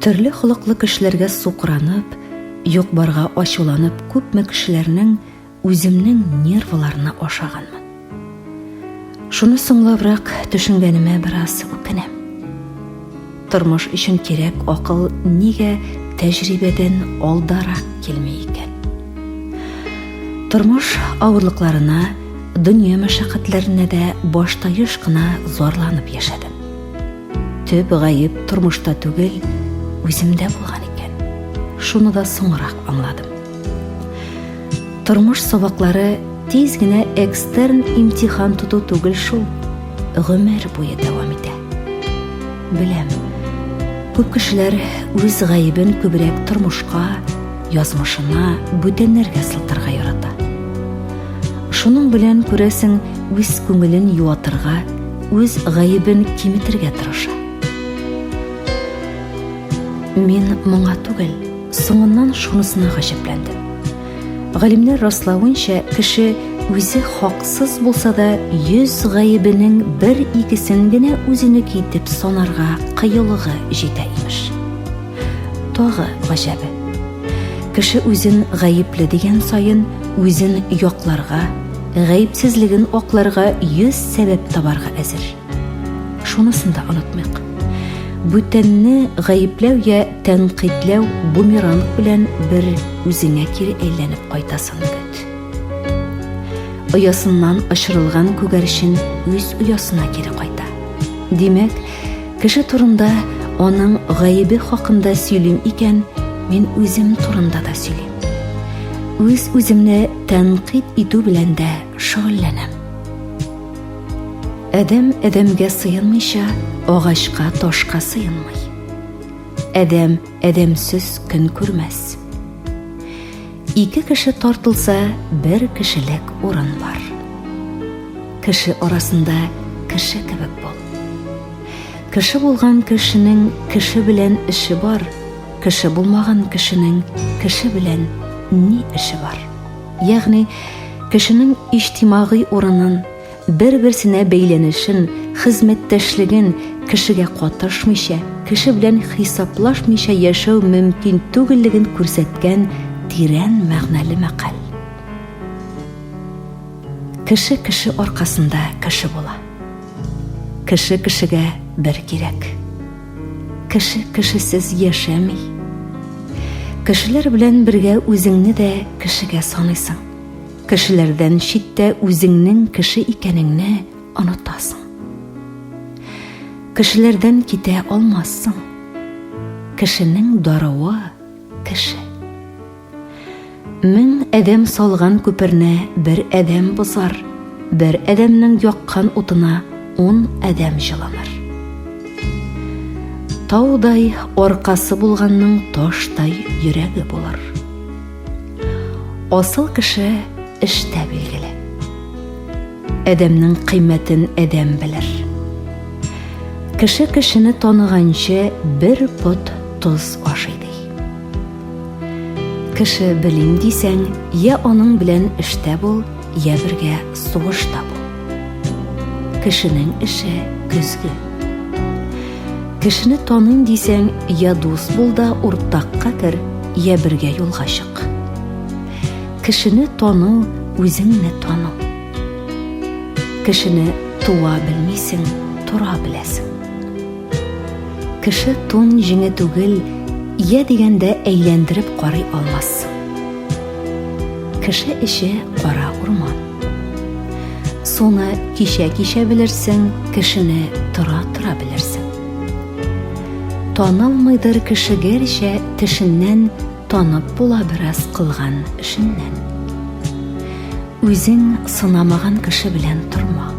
Төрле холыклы кешеләргә сукранып, юк-барга ачуланып күпме кешеләрнең, үземнең нервыларны ашаганмын. Шуны соңлабрак төшенгәнемә бераз үкенәм. Тормыш өчен кирәк акыл нигә тәҗрибәдән алдарак килми икән? Тормыш авырлыкларына, дөнья мәшәкатьләренә дә башта еш кына зарланып яшәдем. Төп гаеп тормышта түгел, үземдә булган икән. Шуны да соңрак аңладым. Тормыш сабаклары тиз генә экстерн имтихан тоту түгел шул, гомер буе дәвам итә. Беләм, күп кешеләр үз гаебен күбрәк тормышка, язмышына, бүтәннәргә сылтарга ярата. Шуның белән, күрәсең, үз күңелен юатырга, үз гаебен киметергә тырыша. Мин моңа түгел, соңыннан шунысына гаҗәпләндем. Галимнәр раславынча, кеше үзе хаксыз булса да, 100 гаебенең бер икесен генә үзенеке итеп санарга кыюлыгы җитә имеш. Тагы гаҗәбе. Кеше үзен гаепле дигән саен үзен якларга, гаепсезлеген акларга 100 сәбәп табарга әзер. Шунысын да онытмыйк. Бүтәнне гаепләү я тәнкыйтьләү бумеранг белән бер үзеңә кире әйләнеп кайтасын көт. Оясыннан очырылган күгәрчен үз оясына кире кайта. Димәк, кеше турында, аның гаебе хакында сөйлим икән, мин үзем турында да сөйлим. Үз-үземне тәнкыйть итү белән дә шөгыльләнәм. Адәм адәмгә сыенмыйча, агачка, ташка сыенмый. Адәм адәмсез көн күрмәс. Ике кеше тартылса, бер кешелек урын бар. Кеше арасында кеше кебек бул. Кеше булган кешенең кеше белән эше бар, кеше булмаган кешенең кеше белән ни эше бар? Ягъни, кешенең иҗтимагый урынын, бер-берсенә бәйләнешен, хезмәттәшлеген кешегә катышмыйча, кеше белән хисаплашмыйча яшәү мөмкин түгеллеген күрсәткән тирән мәгънәле мәкаль. Кеше кеше аркасында кеше була. Кеше кешегә бер кирәк. Кеше кешесез яшәми. Кешеләр белән бергә үзеңне дә кешегә саныйсың. Кешеләрдән читтә үзеңнең кеше икәнеңне онытасың. Кешеләрдән китә алмассың. Кешенең даруы кеше. Мең адәм салган күперне бер адәм бозар, бер адәмнең яккан утына ун адәм җылыныр. Таудай аркасы булганның таштай йөрәге булыр. Асыл кеше эштә билгеле. Адәмнең кыйммәтен адәм белер. Кеше кешене таныганчы бер пот тоз ашый ди. Кеше белим дисәң, я аның белән эштә бул, я бергә сугышта бул. Кешенең эше көзге. Кешене таныйм дисәң, я дус бул да уртакка кер, я бергә юлга чык. Кешене тану, үзеңне тану. Кешене туа белмисең, тора беләсең. Кеше тун җиңе түгел, я дигәндә әйләндереп карый алмассың. Кеше эче кара урман. Суны кичә-кичә белерсең, кешене тора-тора белерсең. Танылмыйдыр кеше гәрчә тешеннән танып була бераз кылган эшеннән. Үзең сынамаган кеше белән торма.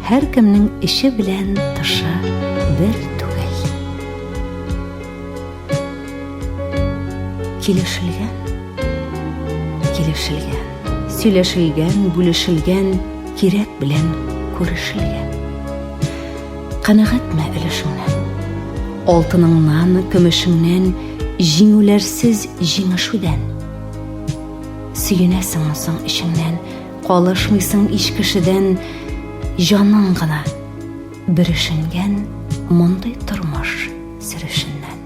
Һәркемнең эче белән тышы бер түгел. Килешелгән, килешелгән, сөйләшелгән, бүлешелгән, кирәк белән күрешелгән. Канәгатьме өлешеңнән? Алтыныңнан, көмешеңнән, җиңүләрсез җиңешүдән. Сөенәсеңме соң эчеңнән, Калышмыйсың ич кешедән, җаның гына бөрешенгән мондый тормыш сөрешеннән.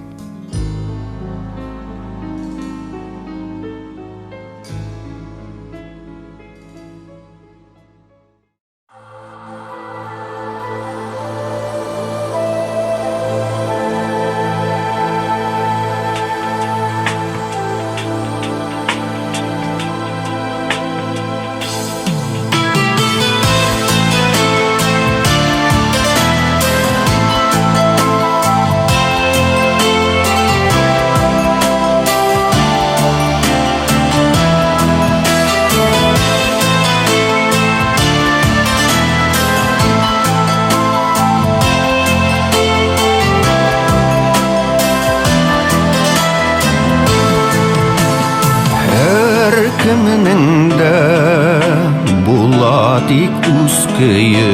үз көе.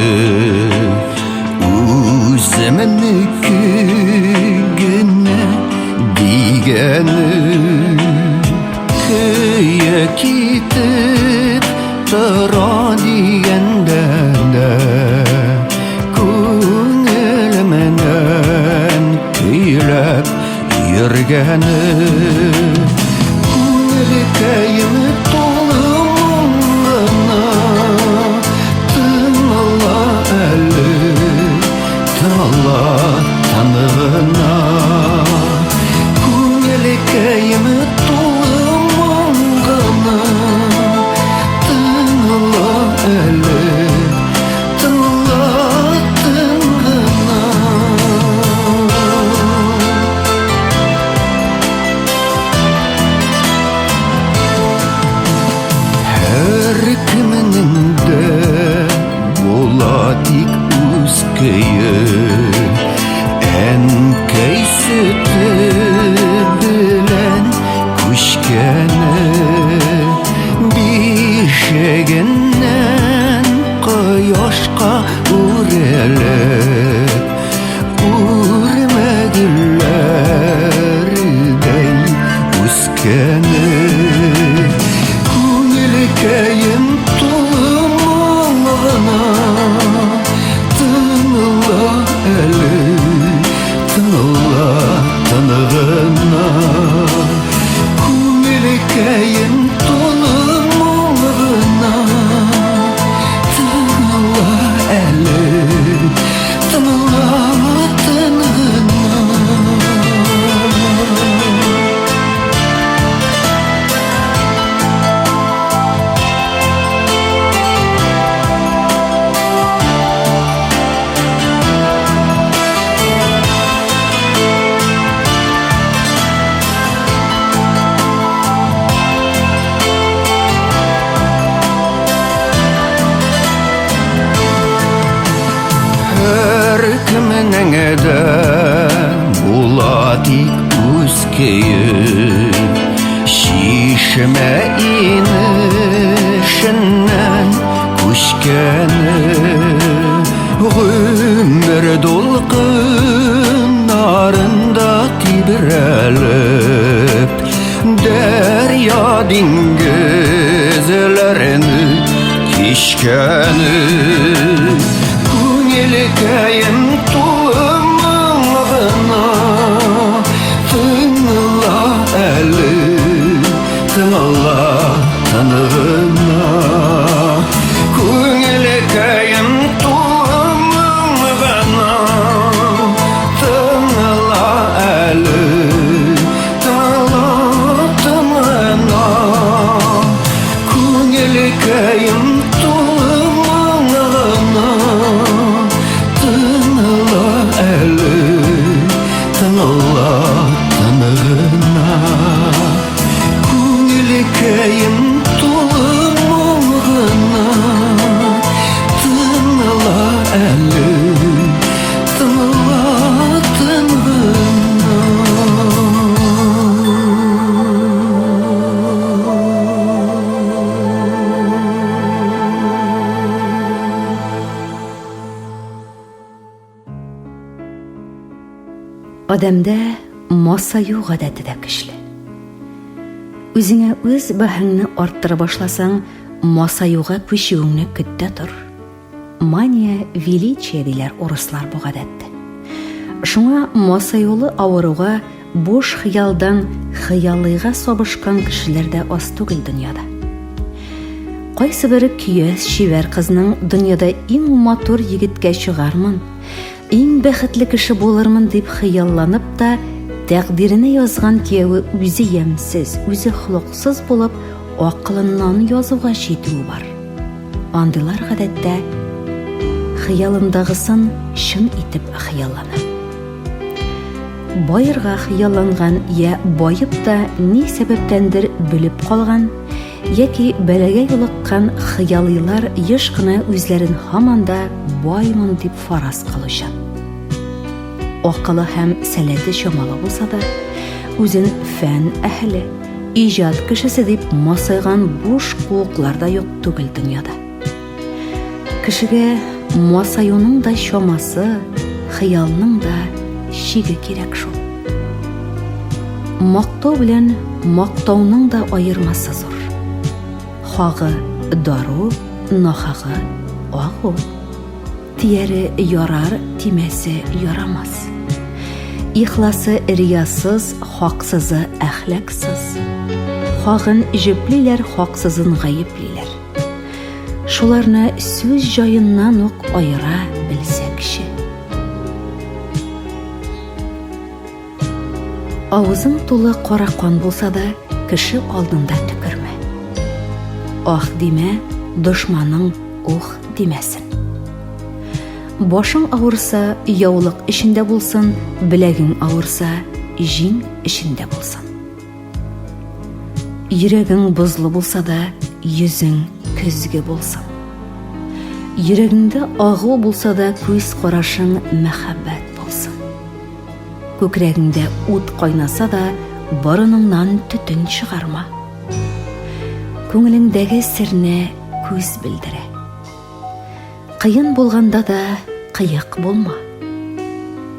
Үземнеке генә дигәне. Көе китеп тора дигәндә дә Күңелемнән көйләп йөргәне. Күңелкәем тулы моңына, Тыңла әле, тыңла тыныгына. Күңелкәем тулы моңына, Тыңла әле, тыңла тыныгына. Һәр кемнең дә була тик үз көе. Әнкәй сөте белән күчкәне, Бишегеннән кояшка үрелеп, Үрмә гөлләрдәй үскәне. Күңелкәем тулы моңына, Тыңла әле, тыңла тыныгына. Күңелкәем тулы моңына, Тыңла әле, тыңла тыныгына. Һәр кемнең дә була тик үз көе. Чишмә инешеннән күчкәне, Гомер дулкыннарында тибрәлеп, Дәрья диңгезләрен кичкәне. Күңелкәем тулы моңына, Тыңла әле, тыңла тыныгына. Күңелкәем тулы моңына, Тыңла әле, тыңла тыныгына. Күңелкәем тулы моңына, Тыңла әле, тыңла тыныгына. Күңелкәем тулы моңына, Тыңла әле, тыңла тыныгына. Адәмдә масаю гадәте дә көчле. Үзеңә үз бәһаңне арттыра башласаң, масаюга күчүеңне көт тә тор. Мания величия диләр урыслар бу гадәтте. Шуңа масаюлы авыруга буш хыялдан хыялыйга сабышкан кешеләр дә аз түгел дөньяда. Кайсы бер көяз чибәр кызның дөньяда иң матур егеткә чыгармын, иң бәхетле кеше булырмын дип хыялланып та, тәкъдиренә язган кияве үзе ямьсез, үзе холыксыз булып, акылыннан язуга җитүе бар. Андыйлар гадәттә хыялындагысын чын итеп хыяллана. Баерга хыялланган я баеп та ни сәбәптәндер бөлеп калган, яки бәлагә юлыккан хыялыйлар еш кына үзләрен һаман да баймын дип фараз кылучан. Акылы һәм сәләте чамалы булса да, үзен фән әһеле, иҗат кешесе дип масайган буш куыклар да юк түгел дөньяда. Кешегә масаюның да чамасы, хыялның да чиге кирәк шул. Мактау белән мактауның да аермасы зур. Хагы дару, нахагы агу. Тияре ярар, тимәсе ярамас. Ихласы риясыз, хаксызы әхлаксыз. Хагын җөплиләр, хаксызын гаеплиләр. Шуларны сүз җаеннан ук аера белсә кеше. Авызың тулы кара кан булса да, кеше алдында төкермә. Ах димә, дошманың ух димәсен. Башың авырса, яулык эчендә булсын, беләгең авырса, җиң эчендә булсын. Йөрәгең бозлы булса да, йөзең көзге булсын. Йөрәгеңдә агу булса да, күз карашың мәхәббәт булсын. Күкрәгеңдә ут кайнаса да, борыныңнан төтен чыгарма. Күңелеңдәге серне күз белдерә. Кыен булганда да кыек булма.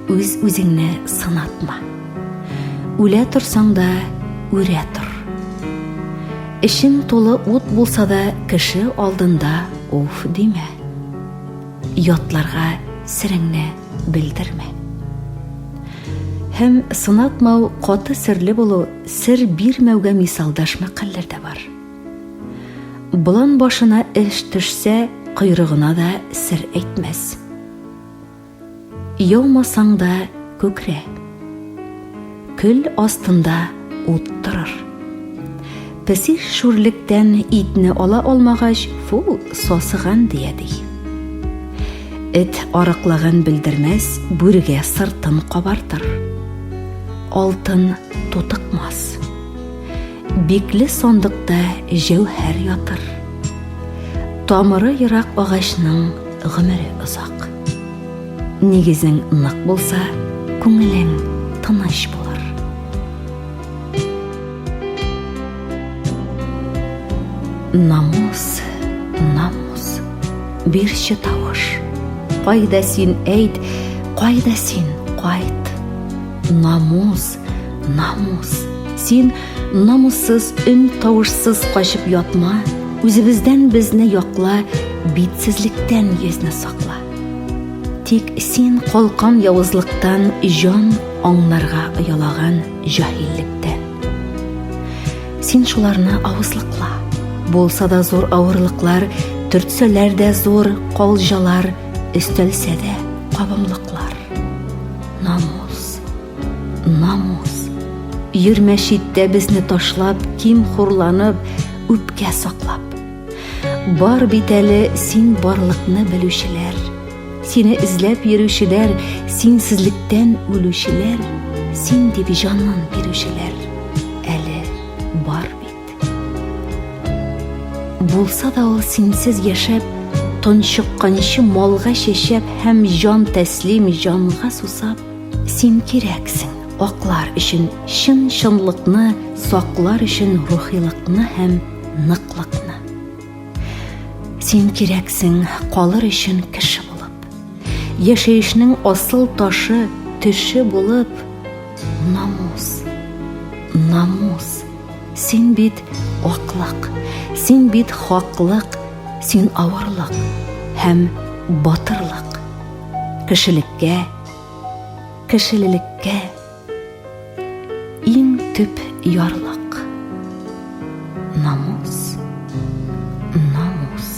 Үз-үзеңне сынатма. Үлә торсаң да, үрә тор. Эчең тулы ут булса да, кеше алдында уф димә. Ятларга сереңне белдермә. Һәм сынатмау, каты серле булу, сер бирмәүгә мисалдаш мәкальләр дә бар. Болан башына эш төшсә, койрыгына да сер әйтмәс. Яумасаң да күкрә. Көл астында ут торыр. Песи шүрлектән итне ала алмагач, фу, сасыган дия ди. Эт арыклыгын белдермәс, бүрегә сыртын кабартыр. Алтын тутыкмас. Бикле сандыкта җәүһәр ятыр. Тамыры ерак агачның гомере озак. Нигезең нык булса, күңелең тыныч булыр. Намус, намус, бирче тавыш. Кайда син әйт, кайда син кайт. Намус, Намус. Син намуссыз, өн тавышсыз качып ятма, үзебездән безне якла, битсезлектән йөзне сакла. Тик син калкан явызлыктан җан аңнарга оялаган җаһиллектән. Син шуларны авызлыкла. Булса да зур авырлыклар, төртсәләр дә зур калҗалар, өстәлсә дә кабымлыклар. Намус. Намус. Йөрмә читтә безне ташлап, ким хурланып, үпкә саклап. Бар бит әле син барлыкны белүчеләр, сине эзләп йөрүчеләр, синсезлектән үлүчеләр, син дип җанын бирүчеләр әле бар бит. Булса да ул синсез яшәп, тончыкканчы малга чәчәп һәм җан тәслим җанга сусап, Син кирәксең, аклар өчен чын-чынлыкны, саклар өчен рухилыкны һәм ныклыкны. Син кирәксең, калыр өчен кеше булып. Яшәешнең асыл ташы, төше булып, намус, намус. Син бит аклык, син бит хаклык, син авырлык һәм батырлык. Кешелеккә Кешелелеккә иң төп ярлык. Намус. Намус.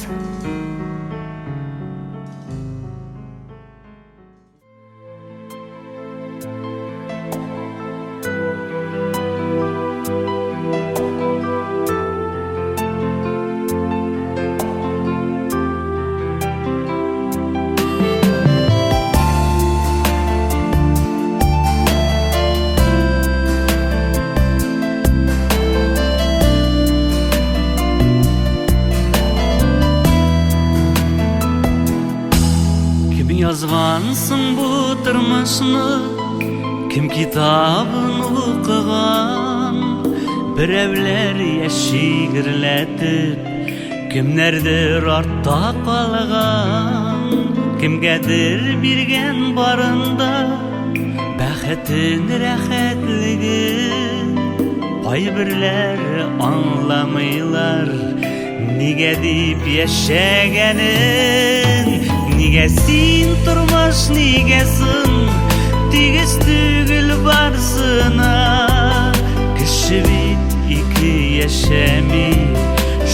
Кем язган соң бу тормышны? Кем китабын укыган? Берәүләр яши гөрләтеп, Кемнәрдер артта калган, кемгәдер биргән барында бәхетен, рәхәтлеген. Кайберләр аңламыйлар, нигә дип яшәгәнен. Нигә син тормыш, нигә соң тигез түгел барсына? Кеше бит ике яшәми,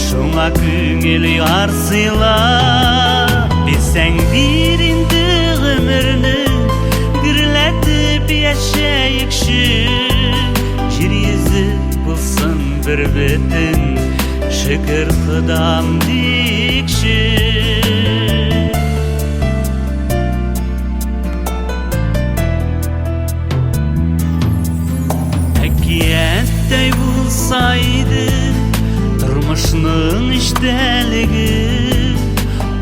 шуңа күңел ярсыйла. Бирсәң бир инде гомерне, гөрләтеп яшәекче. Җир йөзе булсын бер бөтен, шөкер Ходам дикче. Әкияттәй булса иде тормышның эчтәлеге,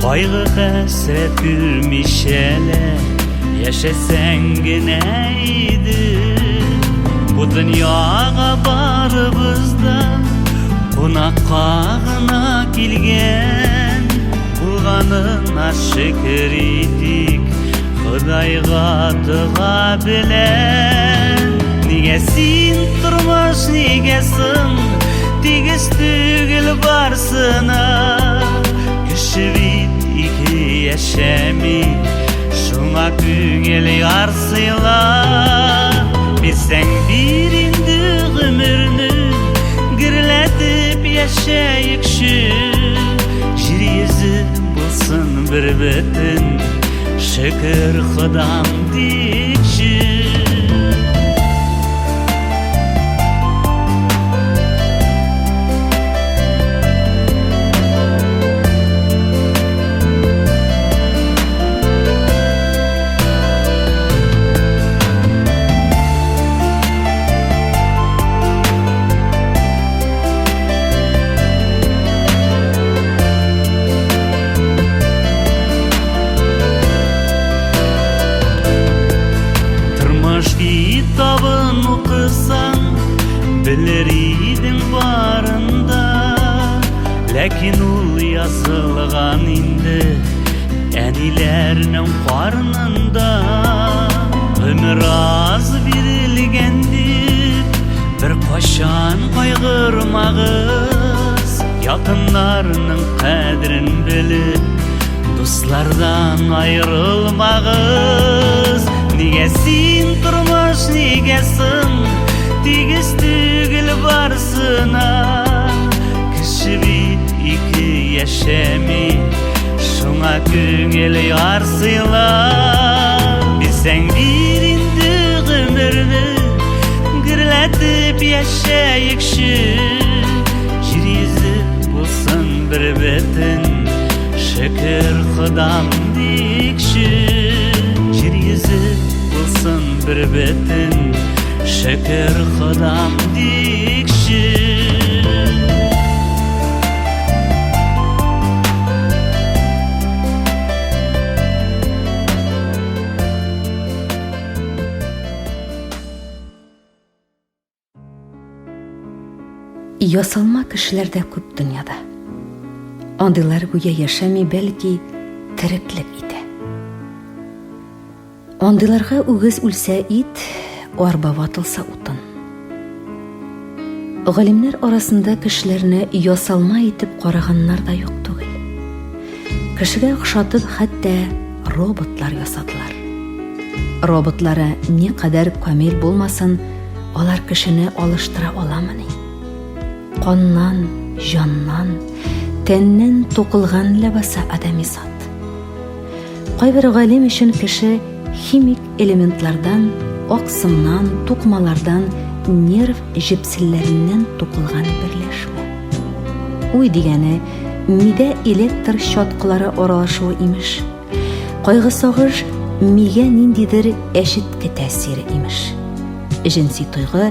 кайгы хәсрәт күрмичә лә яшәсәң генә иде. Бу дөньяга барыбыз да кунакка гына килгән, булганына шөкер итик, Ходайга дога белән. Нигә син тормыш, нигә соң тигез түгел барсына? Кеше бит ике яшәми, шуңа күңел ярсыйла. Бирсәң бир инде гомерне, гөрләтеп яшәекче. Җир йөзе булсын бер бөтен, шөкер Ходам дикче. Тормыш китабын укысаң, белер идең барында. Ләкин ул язылган инде әниләрнең карнында. Гомер аз бирелгән дип, беркайчан кайгырмагыз. Якыннарның кадерен белеп, дуслардан аерылмагыз. Нигә син тормыш, нигә соң тигез түгел барсына? Кеше бит ике яшәми, шуңа күңел ярсыйла. Бирсәң бир инде гомерне, гөрләтеп яшәекче. Җир йөзе булсын бер бөтен, шөкер Ходам дикче. Җир йөзе булсын бер бөтен, шөкер Ходам дикче. Ясалма кешеләр дә күп дөньяда. Андыйлар гүя яшәми, бәлки тереклек итә. Андыйларга үгез үлсә ит, арба ватылса утын. Галимнәр арасында кешеләрне ясалма итеп караганнар да юк түгел. Кешегә охшатып хәтта роботлар ясадылар. Роботлары никадәр камил булмасын, алар кешене алыштыра аламыни? Каннан, җаннан, тәннән тукылган ләбаса адәми зат. Кайбер галим өчен кеше химик элементлардан, аксымнан, тукымалардан, нерв җепселләреннән тукылган берләшмә. Уй дигәне мидә электр чаткылары аралашуы имеш. Кайгы-сагыш мигә ниндидер әчетке тәэсире, имеш. Җенси тойгы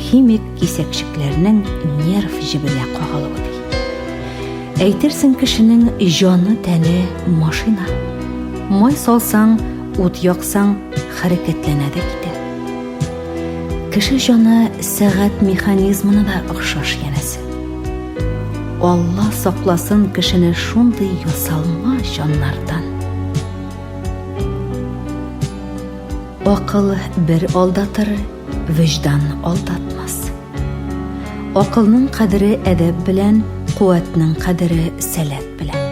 химик кисәкчекләрнең нерв җебенә кагылуы ди. Әйтерсең кешенең җаны-тәне машина. Май салсаң, ут яксаң, хәрәкәтләнә дә китә. Кеше җаны сәгать механизмына да охшаш янәсе. Алла сакласын кешене шундый ясалма җаннардан. Акыл бер алдатыр, вөҗдан алдатмас. Акылның кадере әдәп белән, куәтнең кадере сәләт белән.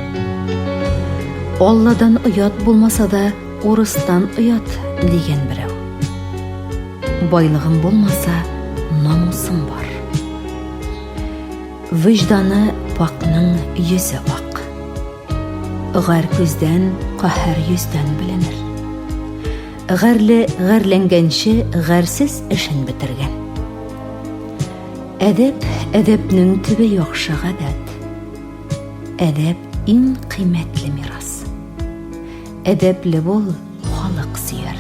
Алладан оят булмаса да, урыстан оят, дигән берәү. Байлыгым булмаса, намусым бар. Вөҗданы пакның йөзе ак. Гар күздән, каһәр йөздән беленер. Гарле гарләнгәнче гарсез эшен бетергән. Әдәп, әдәпнең төбе яхшы гадәт. Әдәп иң кыйммәтле мирас. Әдәпле бул, халык сөяр.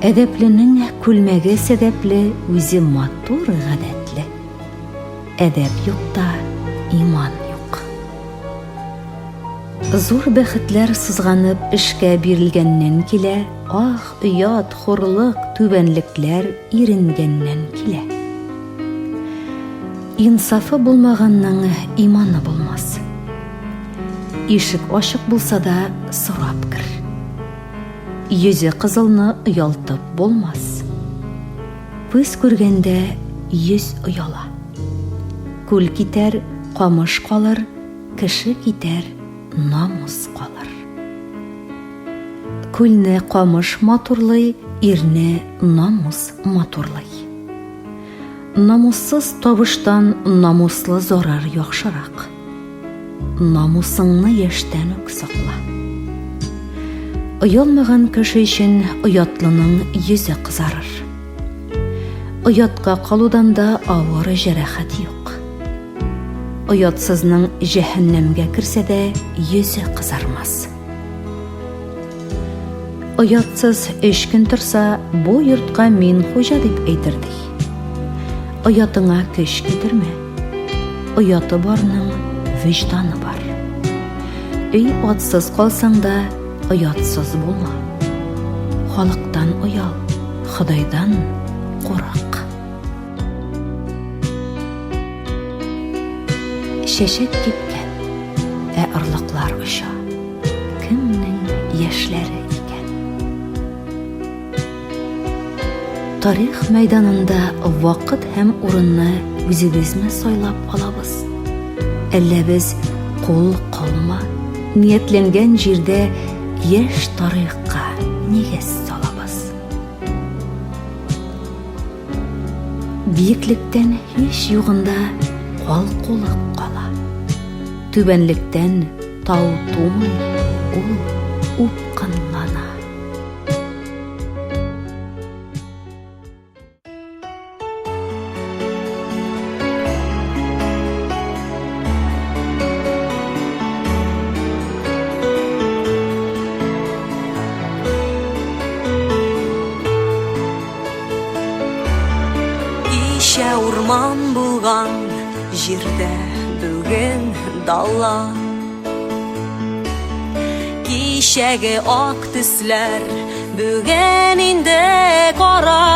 Әдәпленең күлмәге сәдәпле, үзе матур гадәтле. Әдәп юкта иман юк. Зур бәхетләр сызганып эшкә бирелгәннән килә, ах, оят, хурлык, түбәнлекләр иренгәннән килә. Инсафы булмаганның иманы булмас. Ишек ачык булса да, сорап кер. Йөзе кызылны оялтып булмас. Күз күргәндә йөз ояла. Күл китәр, камыш калыр, кеше китәр, намус калыр. Күлне камыш матурлый, ирне намус матурлый. Намуссыз табыштан намуслы зарар яхшырак. Намусыңны яшьтән үк сакла. Оялмаган кеше өчен оятлының йөзе кызарыр. Оятка калудан да авыр җәрәхәт юк. Оятсызның җәһәннәмгә керсә дә йөзе кызармас. Оятсыз өч көн торса, бу йортка мин хуҗа дип әйтер ди. Оятыңа көч китермә. Ояты барның вөҗданы бар. Өй атсыз калсаң да, оятсыз булма. Халыктан оял, Ходайдан курык. Чәчәк кипкән, ә орлыклар оча. Кемнең яшьләре икән? Тарих мәйданында вакыт һәм урынны үзебезме сайлап алабыз? Әллә без кул калма, ниятләнгән җирдә яшь тарихка нигез салабыз? Биеклектән һич югында калкулык кала. Түбәнлектән тау тумый, ул упкынлана. Кичә урман булган җирдә бүген дала. Кичәге ак төсләр бүген инде кара.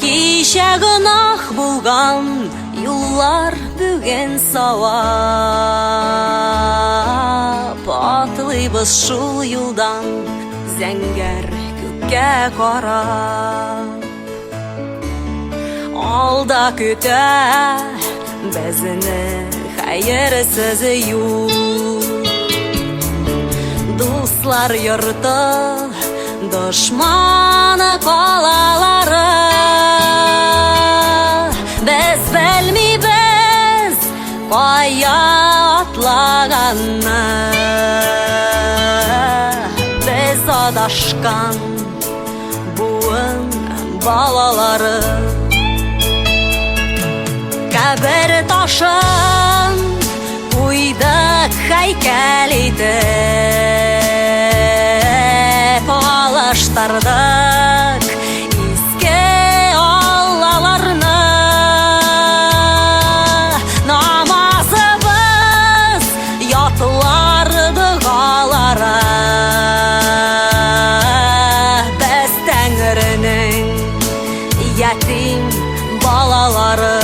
Кичә гөнаһ булган юллар бүген савап. Атлыйбыз шул юлдан зәңгәр күккә карап. Алда көтә безне хәерсез юл. Дуслар йорты, дошман калалары. Без белмибез кая атлаганны. Без адашкан буын балалары. Кабер ташын куйдык һәйкәл итеп, алыштырдык иске аллаларны. Намазыбыз ятлар догалары. Без Тәңренең ятим балалары.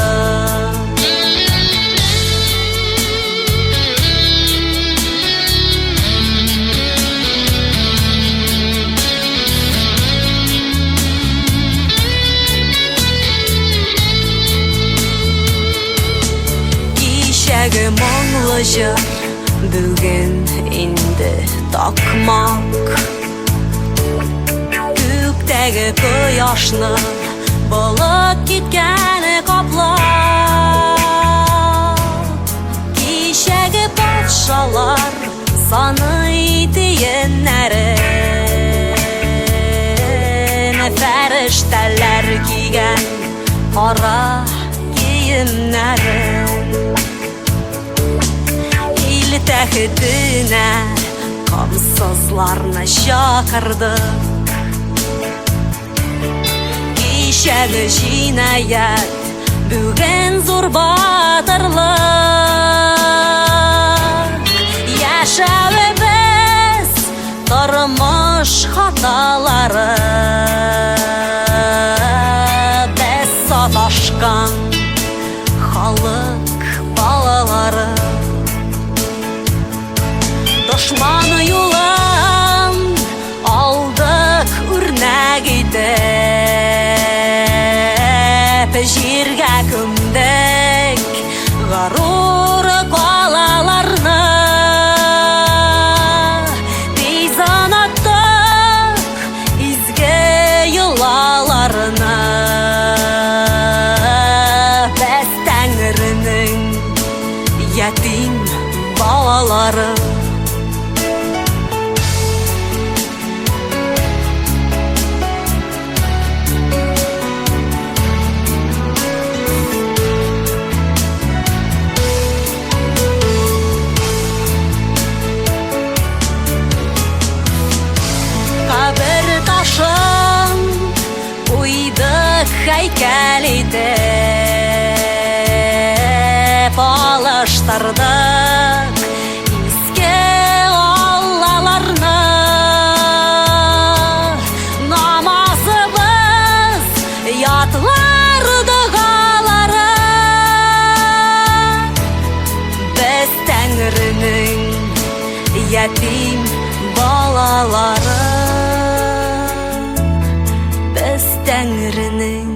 Кичәге моңлы җыр бүген инде такмак. Күктәге кояшны болыт киткәне каплап. Кичәге патшалар саный тиеннәрен, фәрештәләр кигән кара киемнәрен. Ил тәхетенә камсызларны чакырды. Кичәге җинаять бүген зур батырлык. Яшәвебез тормыш хаталары. Без саташкан халык балалары. Дошман юлын алдык үрнәк итеп, җиргә күмдек горур калаларны. Тиз оныттык изге йолаларны. Без Тәңренең ятим балалары. Кабер ташын куйдык һәйкәл итеп, алыштырдык иске аллаларны. Намазыбыз ятлар догалары. Без Тәңренең ятим балалары. Без Тәңренең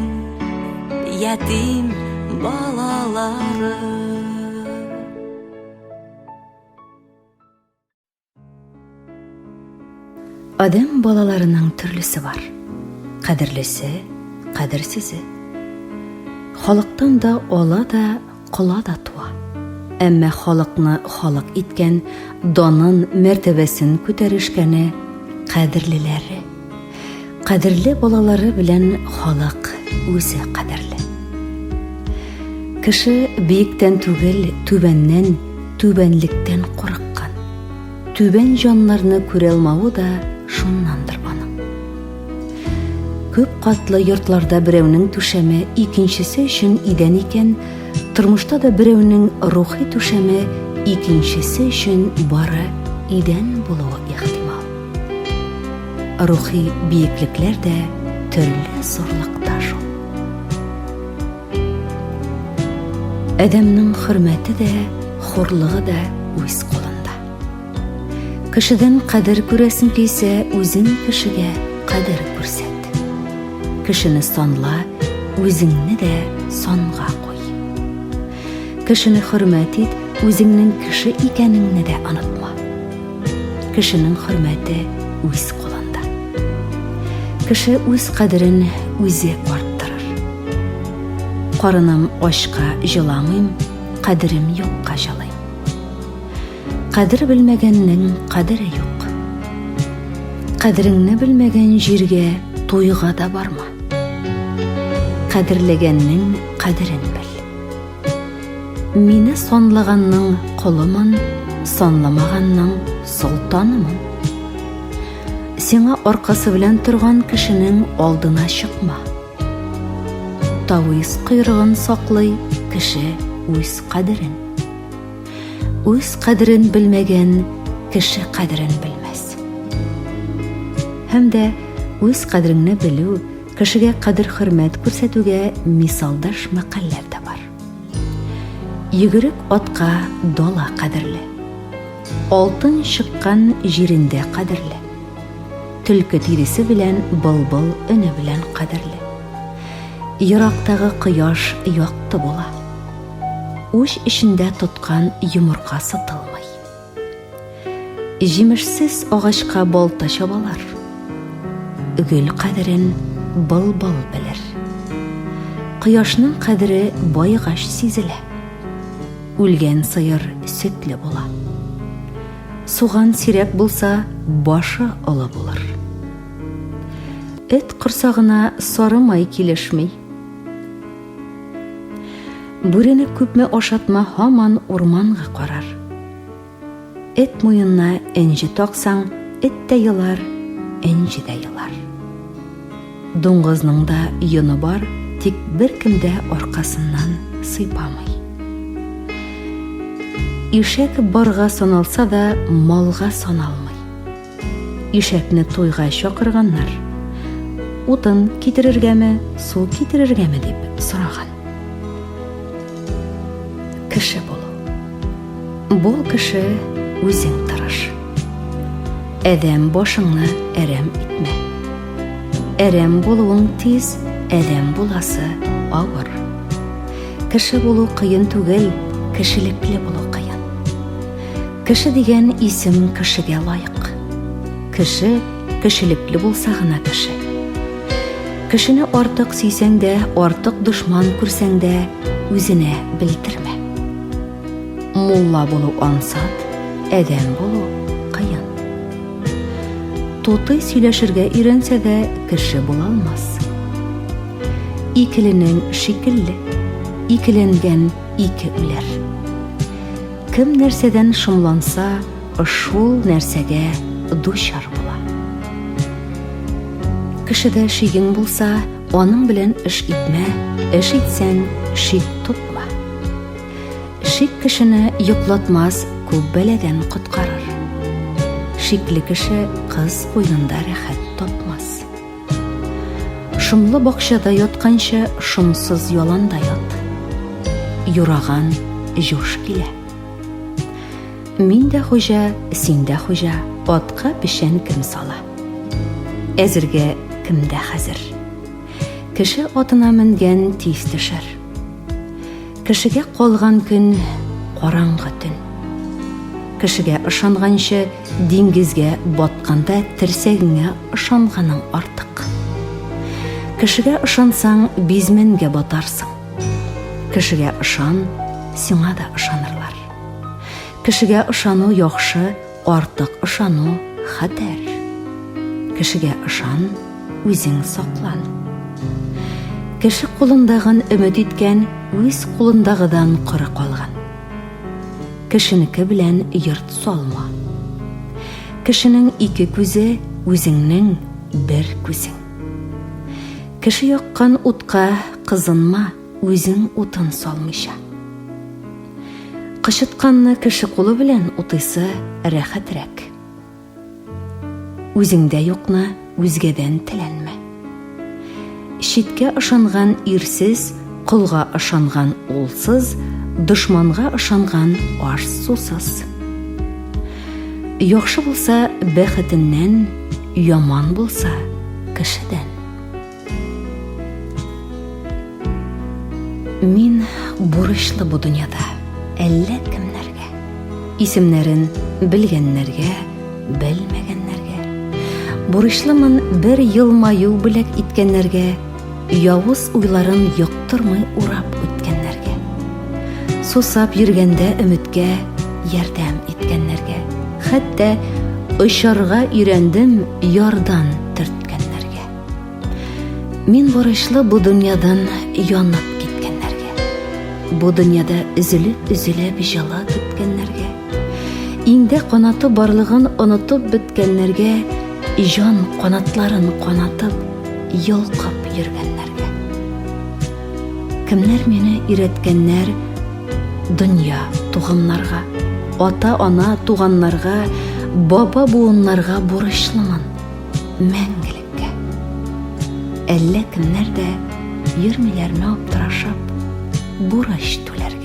ятим балалары. Адәм балаларының төрлесе бар. Кадерлесе, кадерсезе. Халыктан да ала да, кола да туа. Әмма халыкны халык иткән, данын, мәртәбәсен күтәрешкәне кадерлеләре. Кадерле балалары белән халык үзе кадерле. Кеше биектән түгел, түбәннән, түбәнлектән курыккан. Түбән җаннарны күрә алмавы да шуннандыр аның. Күп катлы йортларда берәүнең түшәме икенчесе өчен идән икән, тормышта да берәүнең рухи түшәме икенчесе өчен бары идән булуы ихтимал. Рухи биеклекләр дә төрле зурлыкта шул. Адәмнең хөрмәте дә, хурлыгы да үз кулында. Кешедән кадер күрәсең килсә, үзең кешегә кадер күрсәт. Кешене санла, үзеңне дә санга куй. Кешене хөрмәт ит, үзеңнең кеше икәнеңне дә онытма. Кешенең хөрмәте үз кулында. Кеше үз кадерен үзе арттырыр. Карыным ачка җыламыйм, кадерем юкка җылыйм. Кадер белмәгәннең кадере юк. Кадереңне белмәгән җиргә туйга да барма. Кадерләгәннең кадерен бел. Мине санлаганның колымын, санламаганның солтанымын. Сиңа аркасы белән торган кешенең алдына чыкма. Тавис койрыгын саклый, кеше үз кадерен. Үз кадерен белмәгән кеше кадерен белмәс. Һәм дә үз кадереңне белү, кешегә кадер-хөрмәт күрсәтүгә мисалдаш мәкальләр дә бар. Йөгерек атка дала кадерле. Алтын чыккан җирендә кадерле. Төлке тиресе белән былбыл өне белән кадерле. Ерактагы кояш якты була. уч эчендә тоткан йомырка сытылмый. Җимешсез агачка балта чабалар. Гөл кадерен былбыл белер. Кояшның кадере баегач сизелә. Үлгән сыер сөтле була. Суган сирәк булса, башы олы булыр. Эт корсагына сары май килешми. Бүрене күпме ашатма, һаман урманга карар. Эт муенына энҗе таксаң, эт тә елар, энҗе дә елар. Дуңгызның да йоны бар, тик беркем дә аркасыннан сыйпамый. Ишәк барга саналса да, малга саналмый. Ишәкне туйга чакырганнар. Утын китерергәме, су китерергәме дип сораган. Кеше булу. Бул кеше, үзең тырыш. Адәм башыңны әрәм итмә. Әрәм булуың тиз, адәм буласы авыр. Кеше булу кыен түгел, кешелекле булу кыен. Кеше дигән исем кешегә лаек. Кеше кешелекле булса гына кеше. Кешене артык сөйсәң дә, артык дошман күрсәң дә, үзенә белдермә. Мулла булу ансат, адәм булу кыен. Тутый сөйләшергә өйрәнсә дә, кеше була алмас. Икеленең шикелле, икеләнгән ике үләр. Кем нәрсәдән шомланса, шул нәрсәгә дучар була. Кешедә шигең булса, аның белән эш итмә, эш итсәң, шик тотма. Шик кешене йоклатмас, күп бәладән коткарыр. Шикле кеше кыз куенында рәхәт тапмас. Шомлы бакчада ятканчы, шомсыз яланда ят. Юраган җуш килә. Мин дә хуҗа, син дә хуҗа, атка печән кем сала? Әзергә кемдә хәзер? Кеше атына менгән тиз төшәр. Кешегә калган көн караңгы төн. Кешегә ышанганчы диңгезгә батканда терсәгеңә ышанганың артык. Кешегә ышансаң, бизмәнгә батарсың. Кешегә ышан, сиңа да ышанырлар. Кешегә ышану яхшы, артык ышану хәтәр. Кешегә ышан, үзең саклан. Кеше кулындагын өмет иткән, үз кулындагыдан коры калган. Кешенеке белән йорт салма. Кешенең ике күзе, үзеңнең бер күзең. Кеше яккан утка кызынма, үзең утын салмыйча. Кычытканны кеше кулы белән утыйсы рәхәтрәк. Үзеңдә юкны үзгәдән теләнмә. Читкә ышанган ирсез, колга ышанган улсыз, дошманга ышанган аш-сусыз. Яхшы булса бәхетеннән, яман булса кешедән. Мин бурычлы бу дөньяда әллә кемнәргә. Исемнәрен белгәннәргә, белмәгәннәргә. Бурычлымын бер елмаю бүләк иткәннәргә, явыз уйларын йоктырмый урап үткәннәргә. Сусап йөргәндә өметкә ярдәм иткәннәргә. Хәтта очарга өйрәндем ярдан төрткәннәргә. Мин бурычлы бу дөньядан янып киткәннәргә. Бу дөньяда өзелеп-өзелеп җылы көткәннәргә. Иңдә канаты барлыгын онытып беткәннәргә, җан канатларын канатып, йолкып йөргәннәргә. Кемнәр мине өйрәткәннәр дөнья тугымнарга, ата-ана туганнарга, баба буыннарга бурычлымын мәңгелек. Әллә кемнәр дә йөрмиләрме аптырашып бурыч түләргә.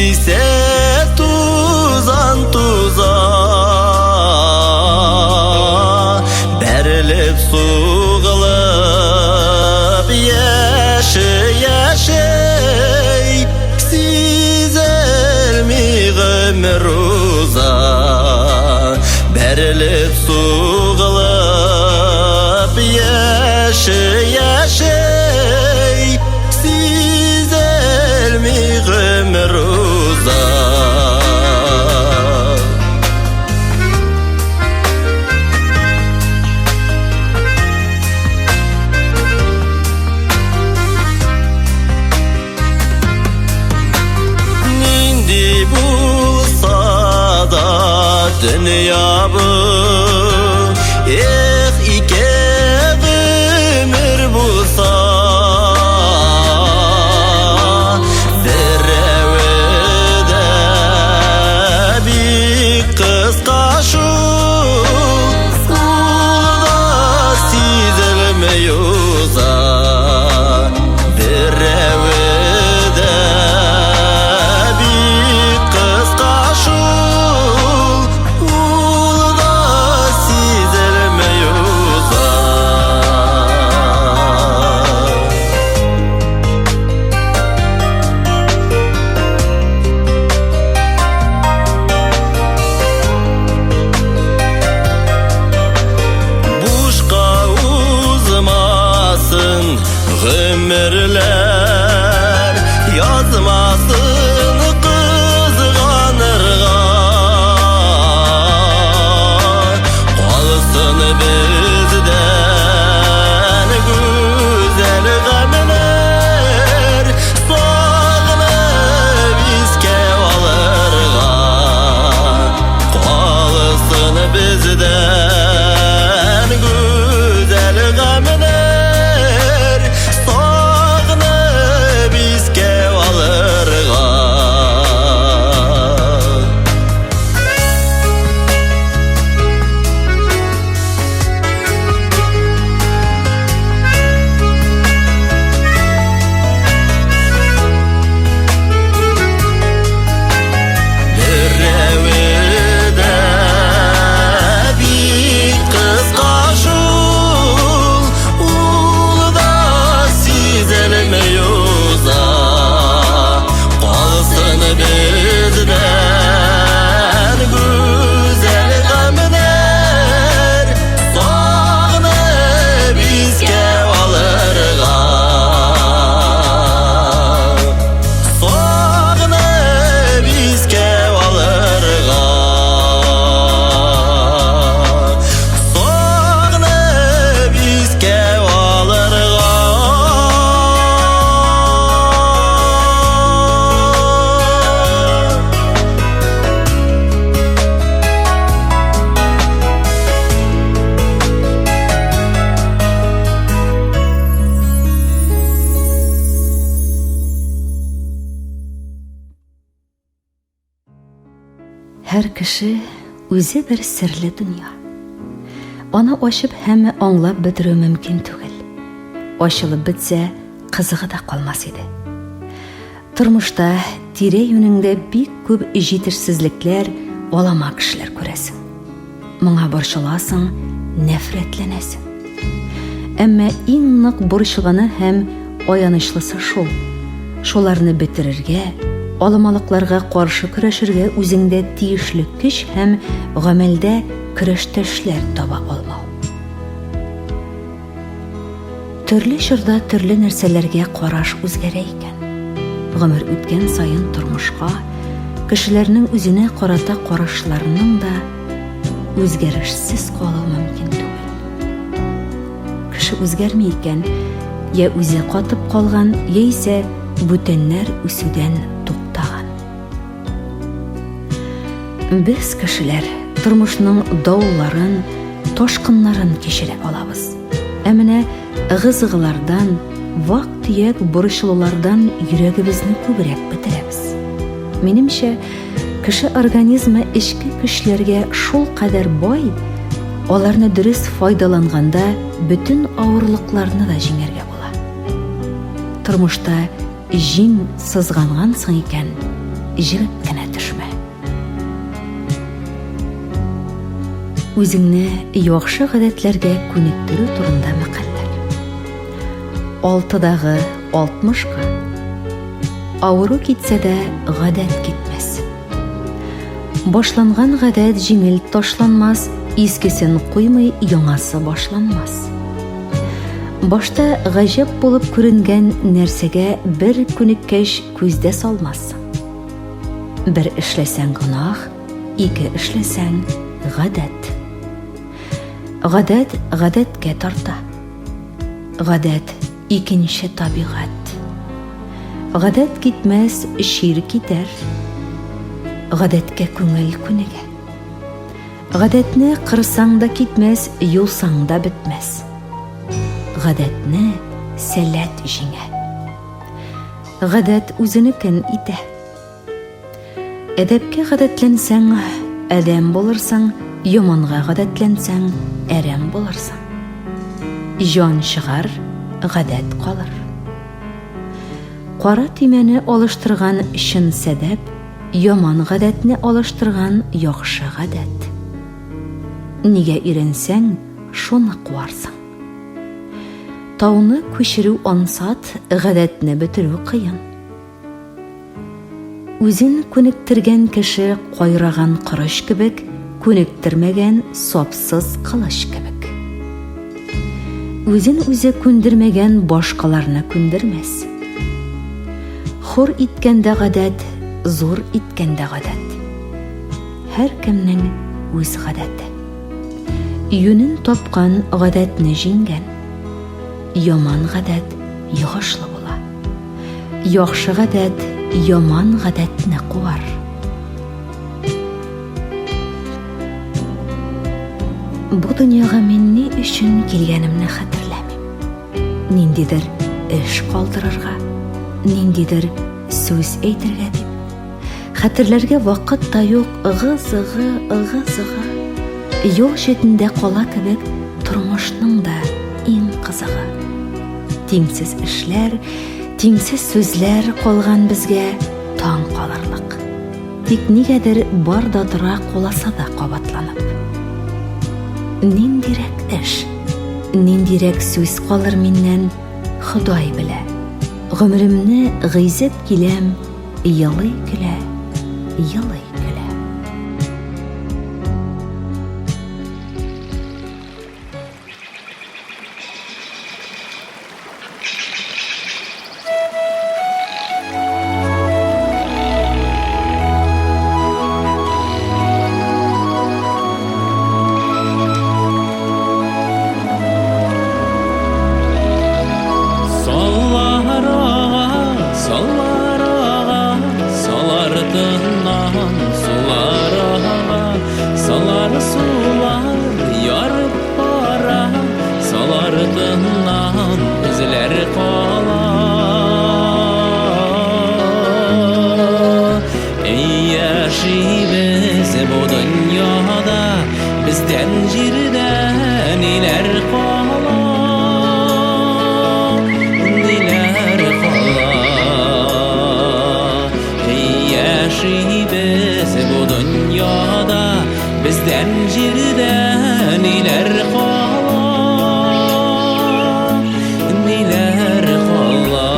Исә тузан туза Бәрелеп сугылып Яши яши Сизелми гомер уза Бәрелеп сугылып Яши яши Сизелми гомер уза. Нинди булса да дөнья бу Эх, ике гомер булса Берәве дә бик кыска шул Ул да сизелми уза Берәве дә бик кыска шул Ул да сизелми уза. Бушка узмасын гомерләр, Язмасын кызганырга. Калсын бездән гүзәл гамьләр, Сагынып искә алырга. Калсын бездән гүзәл гамьләр, Сагынып искә алырга. Берәве дә бик кыска шул, ул да сизелми уза. Калсын бездән гүзәл гамьнәр, сагынып искә алырга. Сагынып искә алырга. Сагынып искә алырга. Һәр кеше үзе бер серле дөнья. Аны ачып һәм аңлап бетерү мөмкин түгел. Ачылып бетсә, кызыгы да калмас иде. Тормышта тирә-юнеңдә бик күп җитешсезлекләр, алама кешеләр күрәсең. Моңа борчыласың, нәфрәтләнәсең. Әмма иң нык борчыганы һәм аянычлысы шул. Шуларны бетерергә, аламалыкларга каршы көрәшергә үзеңдә тиешле көч һәм гамәлдә көрәштәшләр таба алмау. Төрле чорда төрле нәрсәләргә караш үзгәрә икән. Гомер үткән саен тормышка, кешеләрнең үзенә карата карашларының да үзгәрешсез калу мөмкин түгел. Кеше үзгәрми икән, я үзе катып калган, яисә бүтәннәр үсүдән туктаган. Без, кешеләр, тормышның даулларын, ташкыннарын кичерә алабыз. Ә менә ыгы-зыгылардан, вак-төяк борчылулардан йөрәгебезне күбрәк бетерәбез. Минемчә, кеше организмы эчке көчләргә шул кадәр бай, аларны дөрес файдаланганда бөтен авырлыкларны да җиңәргә була. Тормышта Җиң сызгангансың икән, җебеп кенә төшмә. Үзеңне яхшы гадәтләргә күнектерү турында мәкальләр. Алтыдагы алтмышка. Авыру китсә дә, гадәт китмәс. Башланган гадәт җиңел ташланмас, искесен куймый, яңасы башланмас. Башта гаҗәп булып күренгән нәрсәгә бер күнеккәч күз дә салмассың. Бер эшләсәң гөнаһ, ике эшләсәң гадәт. Гадәт гадәткә тарта. Гадәт икенче табигать. Гадәт китмәс, чир китәр. Гадәткә күңел күнегә. Гадәтне кырсаң да китмәс, юлсаң да бетмәс. Гадәтне сәләт җиңә. Гадәт үзенекен итә. Әдәпкә гадәтләнсәң, адәм булырсың, яманга гадәтләнсәң, әрәм булырсың. Җан чыгар, гадәт калыр. Кара төймәне алыштырган чын сәбәп, яман гадәтне алыштырган яхшы гадәт. Нигә өйрәнсәң, шуны куарсың. Тауны күчерү ансат, гадәтне бетерү кыен. Үзен күнектергән кеше кайраган корыч кебек, күнектермәгән сапсыз кылыч кебек. Үзен үзе күндермәгән башкаларны күндермәс. Хур иткән дә гадәт, зур иткән дә гадәт. Һәркемнең үз гадәте. Юнен тапкан гадәтне җиңгән. Яман гадәт йогышлы була. Яхшы гадәт яман гадәтне куар. Бу дөньяга мин ни өчен килгәнемне хәтерләмим. Ниндидер эш калдырырга, ниндидер сүз әйтергә дип. Хәтерләргә вакыт та юк, ыгы-зыгы, ыгы-зыгы. Юл читендә кала кебек тормышның да иң кызыгы. Тиңсез эшләр, тиңсез сүзләр калган безгә таң калырлык. Тик нигәдер бар да тора куласа да кабатланып. Ниндирәк эш, ниндирәк сүз калыр миннән, Ходай белә. Гомеремне гыйзеп киләм, Елый көлә, елый көлә. Саллар ага, саллар ага, салар тыннан сулар ага, салар сулар ярып бара, салар тыннан эзләр кала. Эй, яшибез бу дөньяда, бездән җирдә ниләр кала? Ниләр кала? Эй, яшибез бу дөньяда, бездән җирдә ниләр кала? Ниләр кала?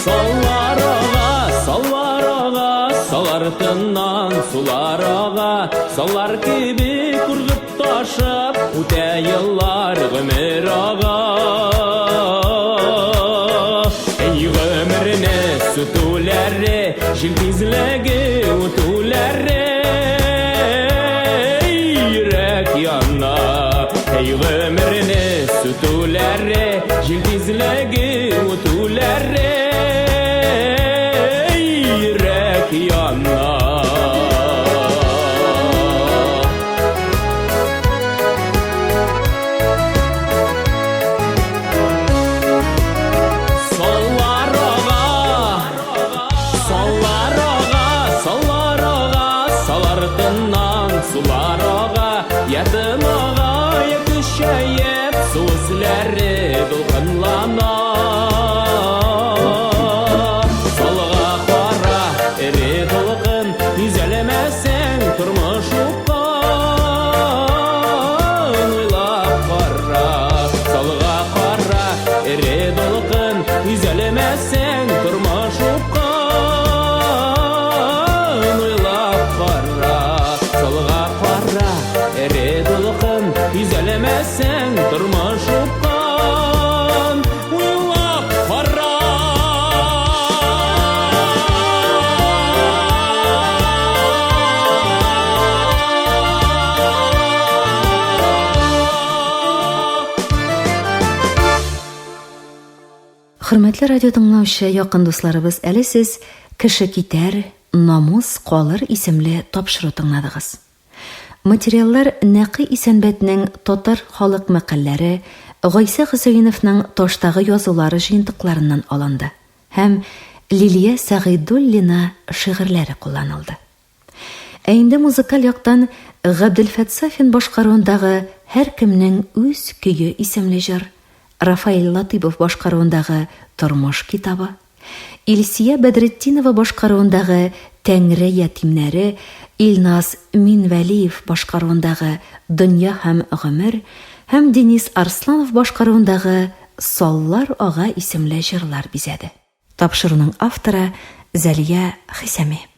Саллар ага, саллар ага, салар тыннан сулар ага, саллар кебек ургып ташып, үтә еллар гомер ага. Эй, гомерне сүтүләре, җил тизлеге үтүләре, йөрәк яна. Эй, гомерне сүтүләре, җил тизлеге үтүләре, йөрәк яна. Саллар ага, саллар ага, саллар ага, салар. Ягыннан сулар ага, я тын ага, я көчәеп, су өсләре дулкынлана. Салга кара, эре дулкын, Йөзәлмәсәң, тормыш упкын. Уйлап кара, салга кара, эре дулкын, Йөзәлмәсәң, тормыш упкын. Уйлап кара, салга кара, эре дулкын, Йөзәлмәсәң, тормыш упкын. Уйлап кара. Хөрмәтле радио тыңлаучы якын дусларыбыз, әле сез Кеше китәр, намус калыр исемле тапшыру тыңладыгыз. Материаллар Нәкый Исәнбәтнең Татар халык мәкальләре, Гайсә Хөсәеновның Таштагы язулары җыентыкларыннан алынды һәм Лилия Сәгыйдуллина шигырьләре кулланылды. Ә инде музыкаль яктан Габделфәт Сафин башкаруындагы Һәркемнең үз көе исемле җыр, Рафаэль Латыйпов башкаруындагы Тормыш китабы, Илсия Бәдретдинова башкаруындагы Тәңре ятимнәре, Илназ Минвәлиев башкаруындагы Дөнья һәм гомер һәм Денис Арсланов башкаруындагы Саллар ага исемле җырлар бизәде. Тапшыруның авторы Зәлия Хисами.